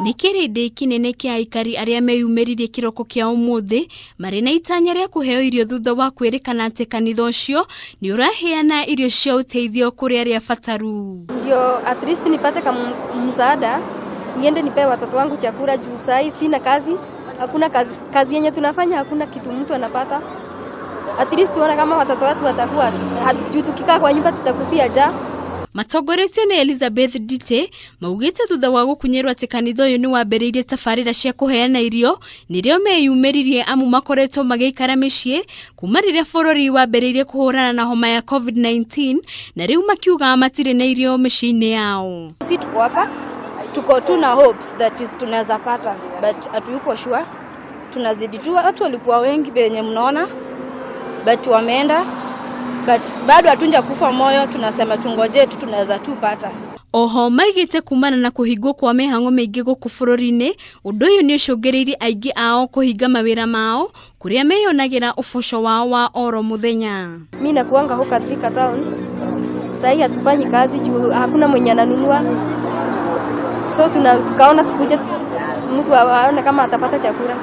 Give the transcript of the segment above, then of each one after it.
Nĩ kĩrĩndĩ kĩnene kĩa aikari arĩa meyumĩririe kĩroko kĩa ũmũthĩ marĩ na itanya rĩa kũheo irio thutha wa kwĩrĩkana atĩ kanitha ũcio nĩ ũraheana irio cia ũteithio kũrĩ arĩa bataru. Ndio at least nipate kama msaada, niende nipee watoto wangu chakula juu sahi sina kazi, hakuna kazi, kazi yenye tunafanya hakuna kitu mtu anapata. At least tuone kama watoto wetu watakuwa, juu tukikaa kwa nyumba tutakufia njaa. Matongoretio nĩ Elizabeth Ndite maugĩte thutha wa gũkunyĩrwo atĩ kanitha ũyũ nĩ wambĩrĩirie tabarĩra cia kũheana irio nĩrĩo meyumĩririe amu makoretwo magĩikara mĩciĩ kuma rĩrĩa bũrũri wambĩrĩirie kũhũrana na homa ya COVID-19 na rĩu makiuga matirĩ na irio mĩciĩ-inĩ yao. Si tuko hapa, tuko tu na hopes that is tunaweza pata, but hatuko sure. Tunazidi tu, watu walikuwa wengi venye mnaona, but wameenda, but bado hatunja kufa moyo, tunasema tungoje tu tunaweza tu pata. Oho maigĩte kumana na kũhingwo kwa mĩhang'o mĩingĩ gũkũ bũrũri-inĩ, ũndũ ũyũ nĩ ũcũngĩrĩirie aingĩ ao kũhinga mawĩra mao kũrĩa meyonagĩra ũboco wao wa oro mũthenya. Mi nakuanga huka Thika town. Sahii hatufanyi kazi juu hakuna mwenye ananunua, so tukaona tukuje mtu aone kama atapata chakula.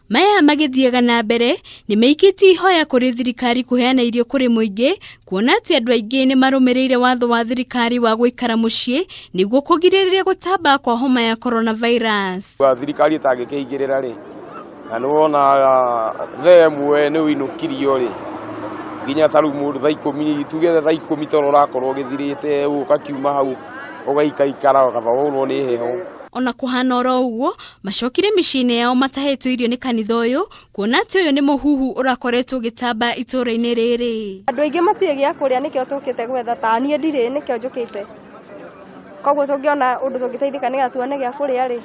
Maya magĩthiaga na mbere nĩ maikĩtie ihoya kũrĩ thirikari kũheana irio kũrĩ mũingĩ kuona atĩ andũ aingĩ nĩ marũmĩrĩire watho wa thirikari wa gũikara mũciĩ nĩguo kũgirĩrĩria gũtamba kwa homa ya coronavirus. Thirikari ĩtangĩkĩingĩrĩra rĩ, na nĩ wona thaa ĩmwe nĩ ũinũkirio rĩ, nginya ta rĩu mũndũ thaa 10, tuge thaa 10 toro ũrakorwo ũgĩthirĩte, ũgakiuma hau ũgaikaikara kaba waurwo nĩ heho. Ona kũhana oro ũguo macokire mĩciĩ-inĩ yao matahetwo irio nĩ kanitha ũyũ kuona atĩ ũyũ nĩ mũhuhu ũrakoretwo ũgĩtamba itũũra-inĩ rĩrĩ. Andũ aingĩ matirĩ gĩa kũrĩa, nĩkĩo tũkĩte gwetha, ta niĩ ndirĩ, nĩkĩo njũkĩte. Koguo tũngĩona ũndũ tũngĩteithĩka nĩgetha tuone gĩa kũrĩa rĩ,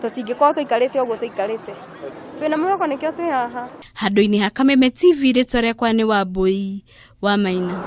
tũtingĩkorwo tũikarĩte ũguo tũikarĩte. Twĩna mwĩhoko, nĩkĩo twĩ haha. Handũ-inĩ ha Kameme TV, rĩtwa rĩakwa nĩ Wambui wa Maina.